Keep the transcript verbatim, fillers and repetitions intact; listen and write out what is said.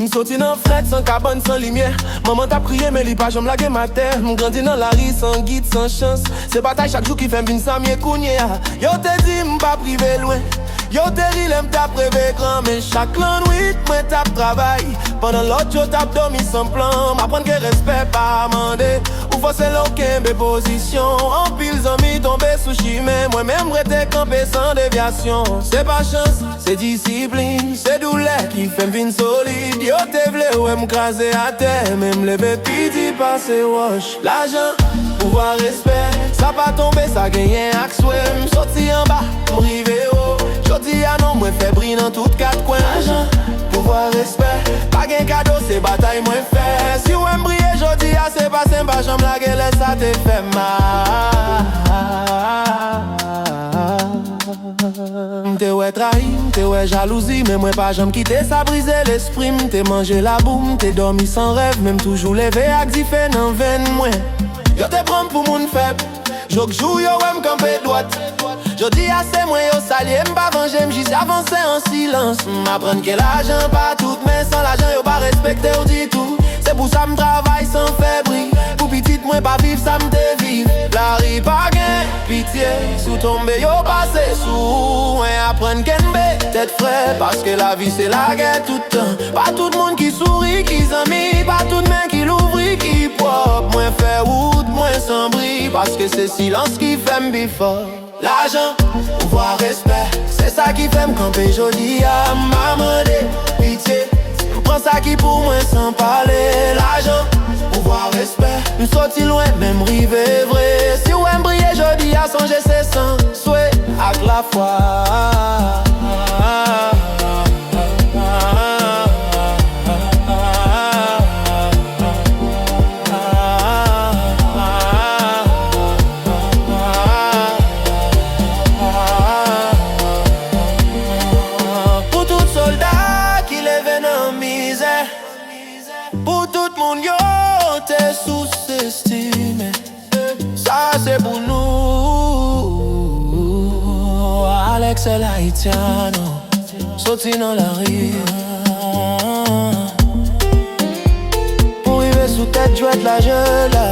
M soti nan frèt, san kabann, san limyè. Manman t ap kriye, men li pa janm lage m atè. M grandi nan lari, san gid, san chans. Se batay chak jou ki fè m vin sa m ye kounye a. Yo te di m p ap rive lwen. Yo te ri lè m t ap reve gran, men chak lannwit mwen t ap travay. Pandan lòt yo t ap dòmi san plan, m aprann ke respè pa mande ou fòse lè w kenbe pozisyon. Anpil zanmi tonbe sou chimen, mwen menm rete kanpe san devyasyon. Se pa chans, se disiplin, se doulè ki fè m vin solid. Yo te vle wè m kraze atè, men m leve pi di pase wòch. Lajan, pouvwa, respè, sa pa tonbe, sa genyen ak swè. M soti anba, m rive wo. Jodi a non mwen fè bri nan tout kat kwen. Lajan, pouvwa, respè, pa gen kado, se batay mwen fè. Si w wè m briye jodi a, se paske m pa janm lage lè sa te fè m mal. M te wè trayi, m te wè jalouzi, men mwen pa janm kite sa brize lespri m. M te manje labou, m te dòmi san rèv, men m toujou leve ak dife nan venn mwen. Yo te pran m pou moun fèb, jòk jou yo wè m kanpe dwat. Jodi a se mwen yo salye, m pa vanje, m jis avanse an silans. M aprann ke lajan pa tout, men san lajan yo pa respekte w ditou. Se pou sa m travay san fè bri, pou pitit mwen pa viv sa m te viv. Lari pa gen pitye, si w tonbe yo pase sou ou. Mwen aprann kenbe tèt frèt, paske lavi se lagè tout tan. Pa tout moun ki souri ki zanmi, pa tout men ki louvri ki pwòp. Mwen fè wout mwen san bri, paske se silans ki fè m pi fò. Lajan, pouvwa, respè, se sa ki fè m kanpe jodi a. M pa mande pitye, m pran sa ki pou mwen san pale. Lajan, pouvwa, respè, m soti lwen, men m rive vre. Si w wè m briye jodi a, sonje se san swe ak lafwa. Pou tout sòlda ki leve nan mizè, pou tout moun yo te souzestime. Sa se pou nou. Alex El Haitiano, soti nan lari. Pou rive sou tèt djwèt la, je la.